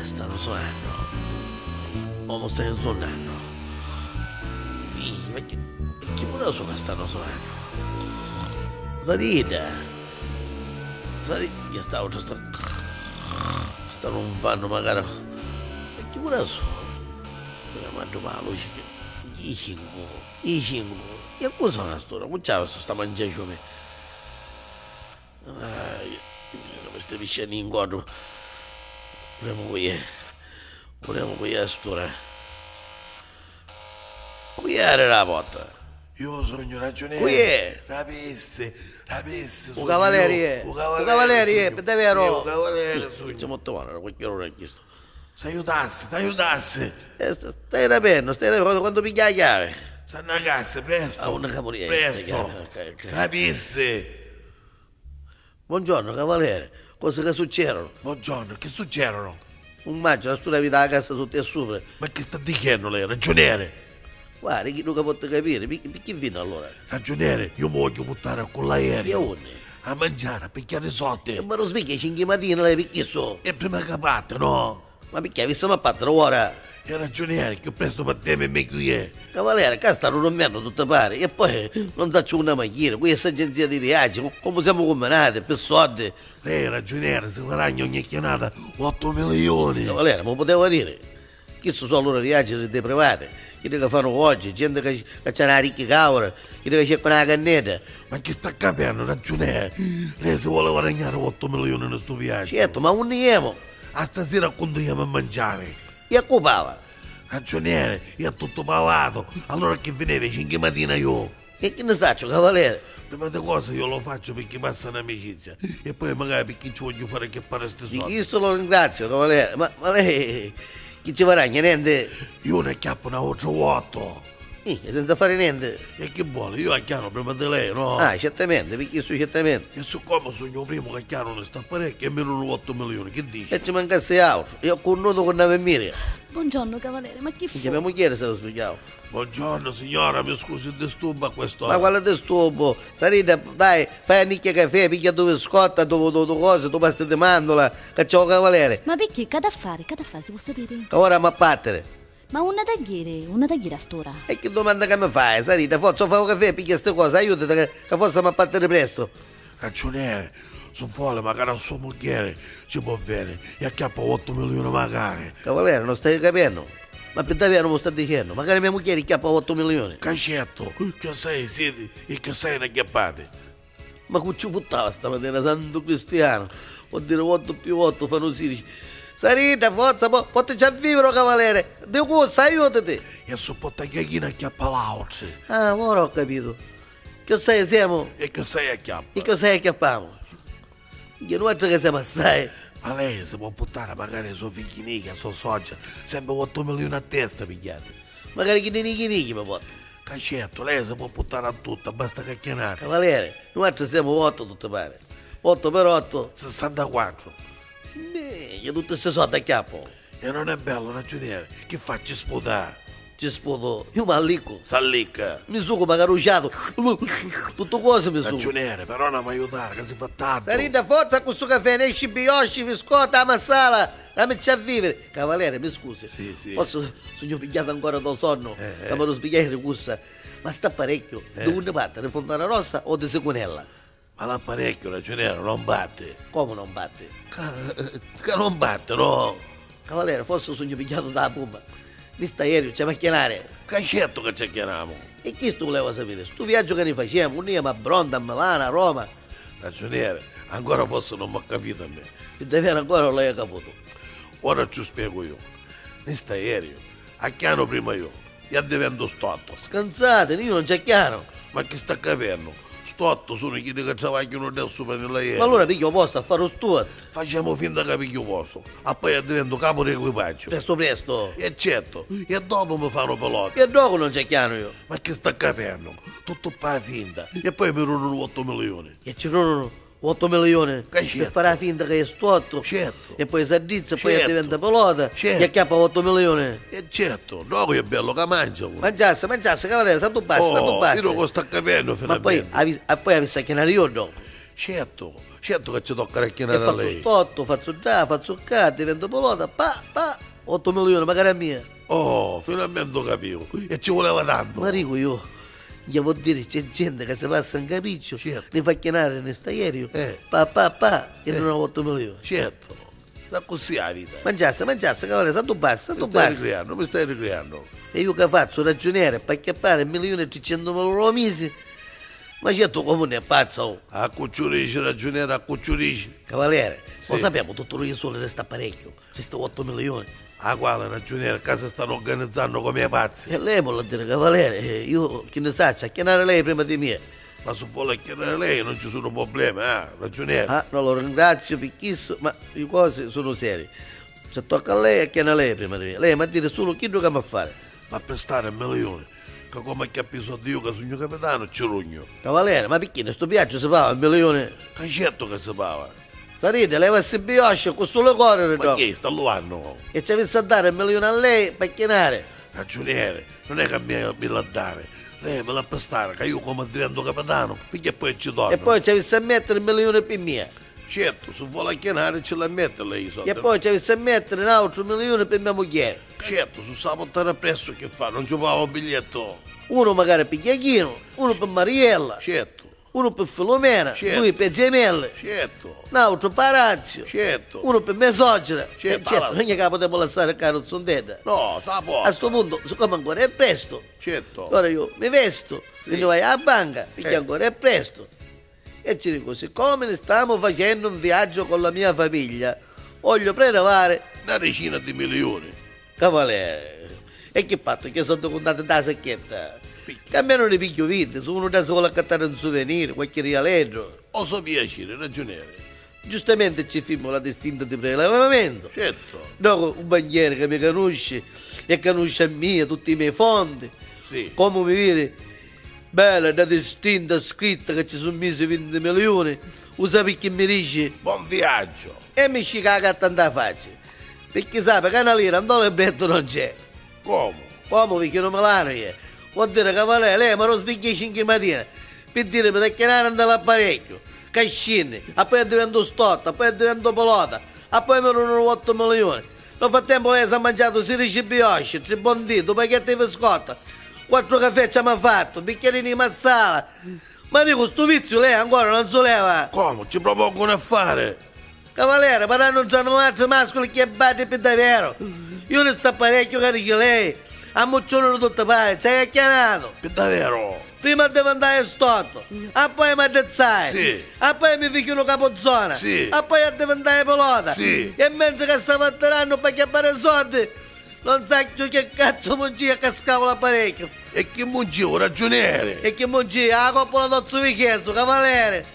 Stanno suonando. O mi stai suonando. Ma che, che pure so che stanno suonando? Sarita. Sarita, che stavo sta stanno un fanno magari. Ma che pure so? Ma ma luce che i cinque, i cinque. E cosa una storia? Cucciava sta mangiando me. Queste vicende in guardo. Volevo qui. Volevo qui a storia. Qui era la porta. Io sogno ragioniere. Qui è? Rapisse, rapisse. O cavaliere, O o cavaliere, per davvero. O cavaliere, C'è sogno. molto male, qualche ora è chiesto. Se aiutasse, ti aiutasse. Stai rapendo, stai rapendo quando, quando piglia la chiave. S'annagasse, presto. Ah, una caporia questa Presto. chiave, ok, ok. Rapisse. Buongiorno, cavaliere. Cosa che succedono? Buongiorno, che succedono? Un maggio, la sua vita la cassa sotto e sopra. Ma che sta dicendo lei, ragioniere? Guarda, chi non può capire, perché viene allora? Ragioniere, io mi voglio buttare con l'aereo. E onde? A mangiare, a picchiare sotto. E ma lo sveglia 5 mattina, lei perché so? E prima che parte, no? Ma perché avessimo fatto ora? E ragioniere, che presto partiamo e meglio è. Cavaliere, qua stanno dormendo tutte pare. E poi non sa c'è una macchina, questa agenzia di viaggi, come siamo combinati, per soldi. Lei, ragioniere, si guadagna ogni chianata 8 milioni. Cavaliere, ma potevo dire. Chi sono allora viaggi dei privati? Chi che fanno oggi, gente che, che c'ha una ricca cavolo, chi che c'è con la cannetta. Ma che sta capendo, ragioniere? Lei si vuole guadagnare 8 milioni in questo viaggio. Certo, ma un niemo. A stasera conduiamo a mangiare. E occupava. Ragioniere, io ho tutto pagato. Allora che veniva 5 mattina io? E che ne saccio, cavaliere? Prima di cosa io lo faccio perché passa un'amicizia e poi magari perché ci voglio fare che fare queste Di soldi. questo lo ringrazio, cavaliere. Ma, ma lei chi ci guadagna niente? Io ne acchiappo un altro 8. Senza fare niente. E che vuole? Io acchiano prima di lei, no? Ah, certamente, perché su certamente. E siccome sono il primo che acchiano ne sta parecchio e meno 8 milioni, che dici? E ci mancasse altro. Io con nudo con nave mira. Buongiorno cavaliere, ma chi fu? Perché mia moglie se lo spiegavo. Buongiorno signora, mi scusi il disturbo a quest'ora. Ma quale disturbo? Sarita, dai, fai a nicchia caffè, piglia dove scotta, dove dove cose, dove pasta di mandola, che c'è un cavaliere. Ma perché? Che da fare? Che da fare, si può sapere? Che ora mi battere. Ma una tagliere, una tagliera stora. E che domanda che mi fai, Sarita? Forza, fai un caffè, piglia queste cose, aiutati, che, che forse mi battere presto. Ragioniere, su vuole magari a sua moglie ci può bene e acchiappa 8 milioni magari. Cavaliere, non stai capendo? Ma per davvero mi sta dicendo? Magari mia moglie chiappa 8 milioni. Cacetto, che sei, siete e che sei ne acchiappate. Ma che ci buttava stamattina, santo cristiano? Vuol dire 8 più 8 fanno 16. Sarita, forza, po- portaci a vivere, cavaliere. De cosa, aiutati. E su porta acchiappa l'altro. Ah, ora ho capito. Che sai siamo? E che sei acchiappa? E che sai acchiappiamo? Che noi che siamo assai. Ma lei si può buttare magari sua figlia, sua suocera, sempre 8 milioni a testa pigliate. Magari chi ne nichi nichi mi porta. Cacetto, lei si può buttare a tutta, basta che chiamare. Cavaliere, noi siamo 8 tutte pare. 8 per 8. 64. Beh, tutte queste soldi acchiappo. E non è bello, ragioniere, che faccio sputare? Ci sputo, io mi allicco. S'allicca. Mi sugo magari usciato. Tutto cosa mi sugo. Ragioniere, però non mi aiutare, che si fa tardi. Sarita, forza con questo caffè, ne esci biosci, biscotta, massala, la metti a vivere. Cavaliere, mi scusi. Sì, sì. Forse sono pigliato ancora dal sonno, Eh, che mi svegliare gusta. Ma sta parecchio, di una parte, di Fontana Rossa o di Seconella? Ma l'apparecchio, ragioniere, non batte. Come non batte? Che, che non batte, no? Cavaliere, forse sono pigliato dalla bomba. Mi sta aereo, c'è macchinare. Cacetto che ci chiamiamo. E chi sto voleva sapere? Sto viaggio che ne facciamo, un a Bronda, a Milano, a Roma. Ragioniere, ancora forse non mi ha capito a me. Per davvero ancora non l'hai capito. Ora ci spiego io. Ne sta aereo, acchiano prima io, e divento stotto. Scansate, io non c'è chiaro. Ma chi sta capendo? Stotto sono chi che travagliano adesso per nell'aereo. Ma allora piglio posto a fare lo steward. Facciamo finta che piglio posto, e poi divento capo di equipaggio. Presto presto. E certo, e dopo mi fanno pilota. E dopo non c'è chiaro io. Ma che sta capendo? Tutto per finta. E poi mi runano 8 milioni. E ci sono 8 milioni Che certo. per fare la finta che è storto. Certo. E poi si addrizza, poi Certo. diventa pilota. Certo. E acchiappa 8 milioni. E certo, dopo è bello che mangiamo. Mangiasse, mangiasse, cavaliere, sa tu basta, sa tu Oh, basta. io non sto capendo Ma poi, finalmente. avi, e poi avessi a chiamare io dopo. Certo, Certo che ci tocca E racchianare a faccio lei. stotto, faccio già, faccio qua, divento pilota, pa, pa, 8 milioni magari a mia. Oh, finalmente ho capito. E ci voleva tanto. Ma dico io, gli vuol dire c'è gente che si passa un capriccio, Certo. ne fa chiamare nel aereo, Eh. pa pa pa, e non ha 8 milioni. Certo. Da così la vita. Mangiasse, mangiasse, cavolo, sa tu basta, sa Mi tu stai basta. ricreando, mi stai ricreando. E io che faccio, ragioniere, per acchiappare 1.300.000 euro al mese? Ma certo comune è pazzo, oh. A cucciurisci, ragioniere, a cucciurisci. Cavaliere, lo Sì. sappiamo, tutto lo sole resta parecchio, resta 8 milioni. A quale ragioniere? Casa stanno organizzando come i pazzi. E lei vuole dire, cavaliere, io che ne sa, c'ha chiamare lei prima di me. Ma se vuole chiedere lei non ci sono problemi, eh, ragioniere. Ah, no, lo ringrazio per questo, ma le cose sono serie. Se tocca a lei, chiama lei prima di me. Lei mi dire solo chi dobbiamo fare. Ma prestare un milione, che come capisco Dio che sono capitano, ci rugno. Cavaliere, ma perché in questo viaggio si fa un milione? Che certo che si paga. Sarete, lei va a biosce con solo correre Ma dopo. che sta luando? E ci avesse a dare un milione a lei per chiamare. Ragioniere, non è che mi la dare. Lei me la prestare, che io come divento capitano, perché poi ci torno. E poi ci avesse a mettere un milione per mia. Certo, se vuole chiamare ce la mette lei i soldi. E poi ci avesse a mettere un altro milione per mia moglie. Certo, su sa portare presso che fa, non ci pago il biglietto. Uno magari per Chiachino, uno per Mariella, Certo, uno per Filomena, Certo. due per Gemelle, certo, un altro per Arazio, certo. uno per mia suocera. Certo, E certo, allora- non è che la potevo lasciare caro Zondetta. No, sa può. A questo punto, siccome ancora è presto, Certo. ora io mi vesto, Sì. mi ne vado alla banca, perché Eh. ancora è presto. E ci dico, siccome ne stiamo facendo un viaggio con la mia famiglia, voglio prelevare Una decina di milioni. Cavaliere, e che fatto? Che sono contato da sacchetta? Che almeno ne picchio vite, se uno da si vuole accattare un souvenir, qualche rialetto. O so piacere, ragioniere. Giustamente ci firmo la distinta di prelevamento. Certo, Dopo un banchiere che mi conosce e conosce a me, tutti i miei fondi. sì. Come mi vede, bella, una distinta scritta che ci sono mesi 20 milioni, lo sa perché mi dice Buon viaggio. e mi ci caga a tanta faccia. Perché sa, perché una lira, un dollaro e non c'è. Come? Come vicino Milano io? Vuol dire cavaliere, lei mi rosbiglia alle 5 mattina per dire per chiamare dall'apparecchio, che scende, e poi divento stotta, poi divento pelota, e poi mi erano 8 milioni. Nel frattempo lei si è mangiato 16 biosce, 3 bondini, 2 pacchetti di biscotti, 4 caffè ci hanno fatto, bicchierini di mazzala. Ma dico, sto vizio lei ancora non si leva. Come? Ci propongono a fare. Cavaliere, ma non sono altri mascoli che batte per davvero. Io ne sto parecchio carico lei. A muccione di tutte parti, ci hai chiamato. Per davvero? Prima devo andare storto, a poi mi attrezzai, Sì. a poi mi figlio capozona, Sì. a poi devo andare pelota. Sì. E mentre che stavo atterrando per chiamare soldi, non sa più che cazzo mungia cascavo l'apparecchio. E che mungio, ragioniere? E che mungia, la coppola d'ozzo vicchezzo, cavaliere.